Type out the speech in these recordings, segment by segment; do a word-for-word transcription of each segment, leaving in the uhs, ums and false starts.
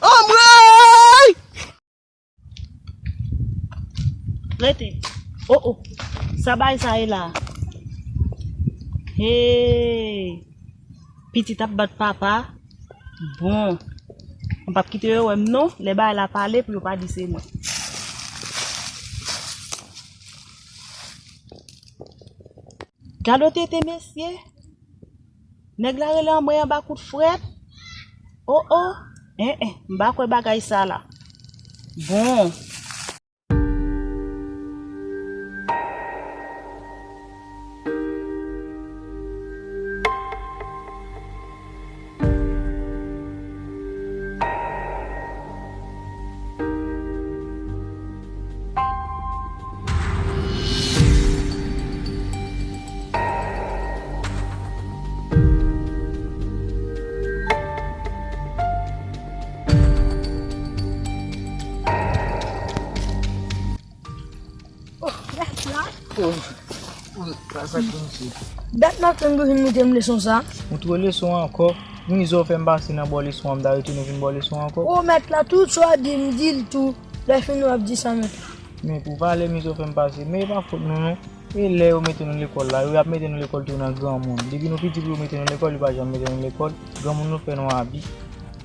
Anmwey! Rete. Oh, oh. Sa bay sa ye la? Hey! Pitit ap bat papa. Bon. M p ap kite yo wè m non. Lè bagay la pale pou yo pa di se mwen. Gade tete mesye. Nèg la rele anmwey anba kout frèt. Oh, oh. En, en. M pa kwè bagay sa la. Bon. Oh, dat la. Oh, oh, pa sa konn se. Dat maten m bezwen montre m leson sa. Montre w leson an ankò. Mizè w fè m pase nan bò leson an, m ta retounen vin bò leson an ankò. Oh, mèt la, tout sa w di m, di l tou. Lè fini, w ap di sa, mèt la. Men pou valè mizè w fè m pase, men e pa fòt nou, non. E lè yo mete nou lekòl la, yo ap mete nou lekòl tou nan granmoun. Depi nou piti pou yo mete nou lekòl, yo pa janm mete nou lekòl. Granmoun nou fè nou abi.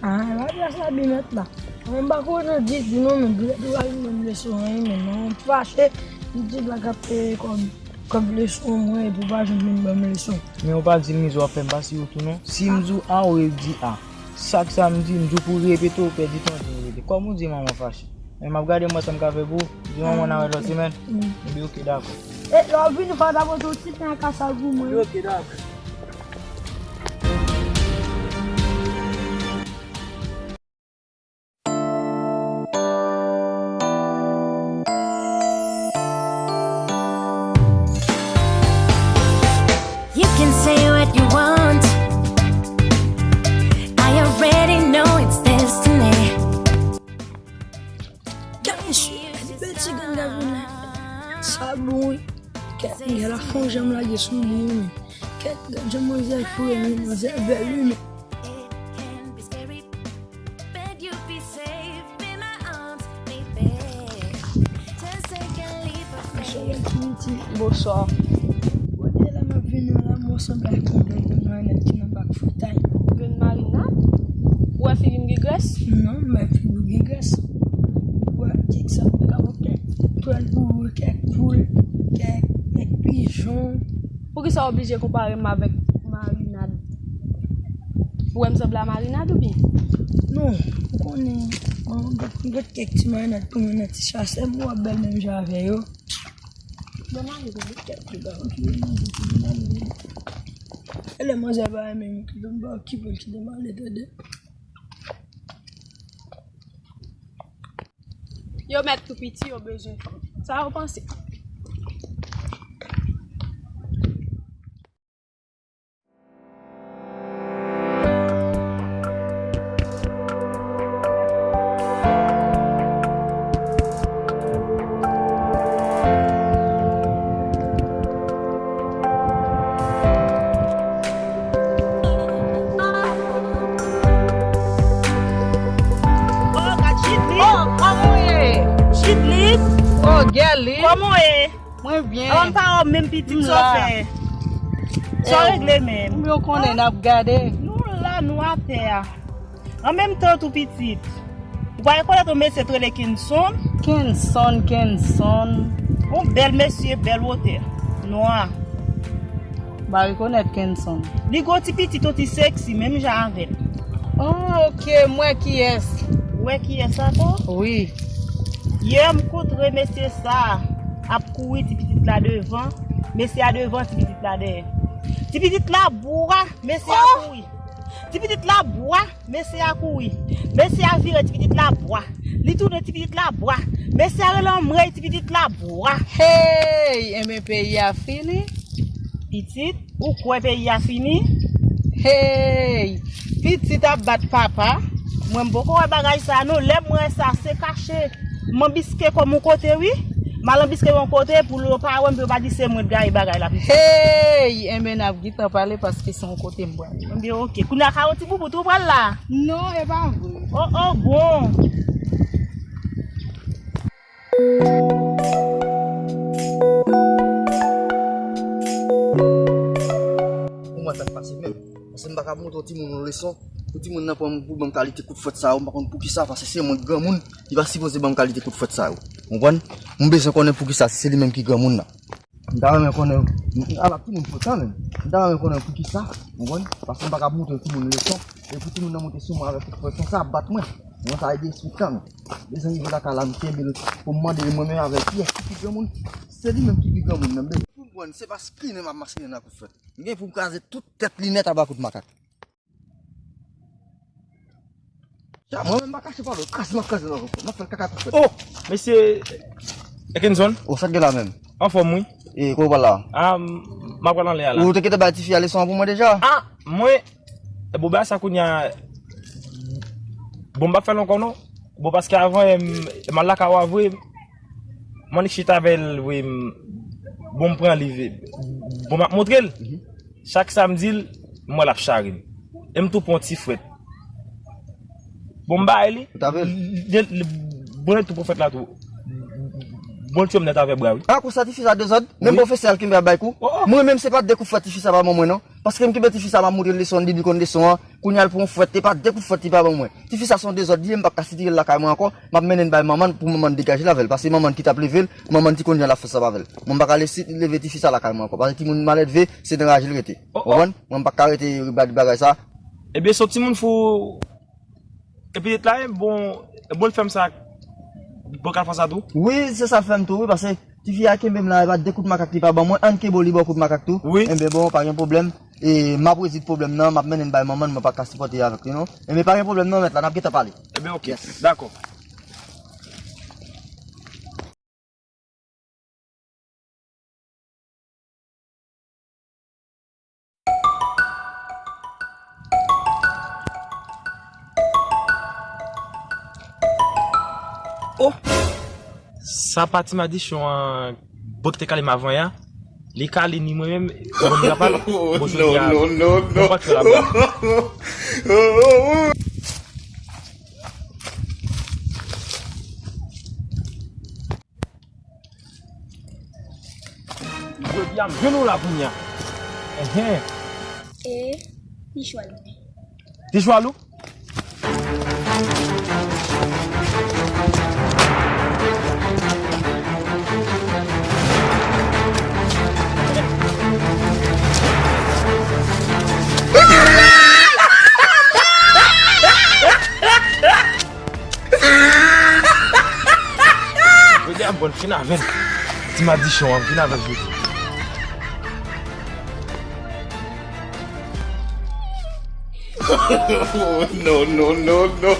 Ah, e pa plas abi mèt la. Mwen m pa konnen ditou non, men dwèt ou pa vin ban m leson anyen, men non, m fache. M di la k ap peye kòb, kòb leson mwen, epi w pa janm vin ban m leson. Men w pa di l mizè w ap fè m pase yo tou non. Si m di w A, ou di A. Sak sa m di, m di w pou repete, ou pèdi tan di w repete. Kòm ou di manman fache. Men m ap gade m wè sa m ka fè pou ou. Di manman n a wè lòt semèn. Ebyen oke, dakò. E lè w vini fò w ta pote yon ti pen ak kasal pou mwen. Ebyen oke, dakò. You can say what you want. I already know it's destiny. Gade mesye, gade bèl ti ganga vini. Sa bon wi. Kèt, gade la fon janm lage sou li wi. Kèt, gade jan manzè foure wi, manzè bèl wi men. Bonswa. Kote la m ap vini la, mwen sanble ak yon bèl grenn marinad ki nan bak fritay. Grenn marinad? Ou wè figi m gen grès? Non, m wè figi w gen grès. Ou wè kèk sa, m ka wè kèk twèl pou kèk poul, kèk, kèk pijon. Poukisa w oblije konpare m avèk marinad? Ou wè m sanble a marinad oubyen? Non, ou konnen, bon, m gon kèk ti marinad pou mwen nan ti sachè, m wè w ap bèl menm jan avè yo. Bon, m ale, bon, kèk ti ba, ok, m ale, m ale. E lè manzè pa renmen m, kite m ba, kite m ale, tande. Yo mèt tou piti, yo bezwen fanm. Sa yo panse? Oh, gad Chitlit. Oh, kòman w ye? Chitlit. Oh, Gèlit. Kòman w ye? Mwen byen. An pa wè w menm pitit sa w fè. Sa w regle menm? Ou byen konnen n ap gade. Nou la, nou atè a. An menm tan tou pitit. Ou pa rekonèt yon mesye t rele Kenson? Kenson, Kenson. Yon bèl mesye, bèl wotè. Nwa. M pa rekonèt Kenson. Li gon ti pitit, yon ti seksi, menm jan avè l. Oh, ok, m wè kiyès. Ou wè kiyès ankò? Wi. Yè m kontre mesye sa ap kouri ti pitit la devan, mesye a devan, ti pitit la dèyè. Ti pitit la bwa, mesye a kouri. Ti pitit la bwa, mesye a kouri. Mesye a vire, ti pitit la bwa. Li tounen, ti pitit la bwa. Mesye a rele anmwey, ti pitit la bwa. Hey, enben peyi a fini. Pitit, ou kwè peyi a fini? Hey, pitit ap bat papa. Mwen m poko wè bagay sa non. Lè m wè sa, se kache. M anbiske kò m yon kote wi. M al anbiske yon kote pou yo pa wè m, pou yo pa di se mwen t gaye bagay la, pitit. Hey, enben n ap gentan pale paske se yon kote m pral. Enben, ok. Kounye a ka yon ti boubou tou pral la? Non, e pa vre. Oh, oh, bon. Ou wè sa k pase menm. Paske m pa ka montre yon timoun yon leson. Pou timoun nan pran m pou ban m kalite kout fwèt sa yo, m pa konn poukisa, paske se mwen ki granmoun, li pa sipoze ban m kalite kout fwèt sa yo. Ou konprann? M bezwen konnen poukisa, si se li menm ki granmoun nan. M ta renmen konnen, ala timoun fwèt sa menm. M ta renmen konnen poukisa, ou konprann? Paske m pa ka montre yon timoun leson, e pou timoun nan monte sou mwen avèk kout fwèt konsa, ap bat mwen. Mwen sa e de espri kanmenm. Bezwen rive lakay la, m kenbe l pou m mande mwen menm avè l kiyès ki pi granmoun. Se li menm ki pi granmoun nan, m bezwen konprann, se pa maskinen m ap maskinen nan kout fwèt. M gen pou m kraze tout tèt li nèt aba kout makak. Cha, mwen menm m pa kache pale, kraze m ap kraze nan kout fwèt. M ap fè l kaka kout fwèt. Oh! Mesye Ekinson. Oh, sa k gen la menm? Anfòm, wi. E, kote w pral la? Ah, m, m ap pral anlè a la. Ou te kite bay tifi a leson an pou mwen deja? Ah, mwen, e, bon, bagay sa kounye a, bon, m p ap fè l ankò non. Bon, paske avan, e, m, m al lakay ou a vre, m annik chita avè l, wi, m, bon, m pran li, bon, m ap montre l. Chak sa m di l, m wè l ap chare m. E m tou pran ti frèt. Bon, m bay li. Ou ta vle l? Li, li, bon, li tou pran frèt la tou. Bon, li tchwe m nèt avè bra, wi. Ah, konsa tifi sa dezòd? Menm pwofesè a l kenbe ap bay kou? Oh, oh. Mwen menm se pa de kout frèt tifi sa pa ban mwen non. Paske m kenbe tifi sa m ap montre l leson, li di l konn leson an. Kounye a l pran yon frèt, e pa de kout frèt li pa ban mwen. Tifi sa se yon dezòd li ye, m p ap ka sitire l lakay mwen ankò. M ap mennen l bay manman l pou manman l degaje l avè l. Paske manman l ki t ap leve l, manman l di konn jan l ap fè sa avè l. Mwen m pa ka lese leve tifi sa lakay mwen ankò. Paske timoun malelve, se nan raje l rete. Oh, oh. Ou konprann? Mwen m pa ka rete ba-, bagay sa. Ebyen, se yon timoun fou. Epi pitit la, e bon, e bon l fè m sa. Bon, k al fè sa tou? Wi, se sa l fè m tou, wi, paske tifi a kenbe m la, e pa de kout makak li pa ban mwen, ann kenbe w li ba w kout makak tou. Wi. Enben bon, pa gen pwoblèm. E m ap rezoud pwoblèm nan, m ap mennen l bay manman l, mwen pa ka sipòte avèk li non. Enben pa gen pwoblèm non, mèt la, n ap gentan pale. Enben, oke. Yes. Dakò. Oh! Sa pa ti madichon an bòt te kale m avan yè a. Li kale ni mwen menm, bon, li pa pale. Bon, jodi a, non, non, non, non. Bon, pa t fè la. Jodi a, m jwenn ou la kounye a. Enhen. E, li chwal ou. Li chwal ou? Jodi a m konn fin avè l. Ti madichon an, m fin avè l jodi. No, no, no, no.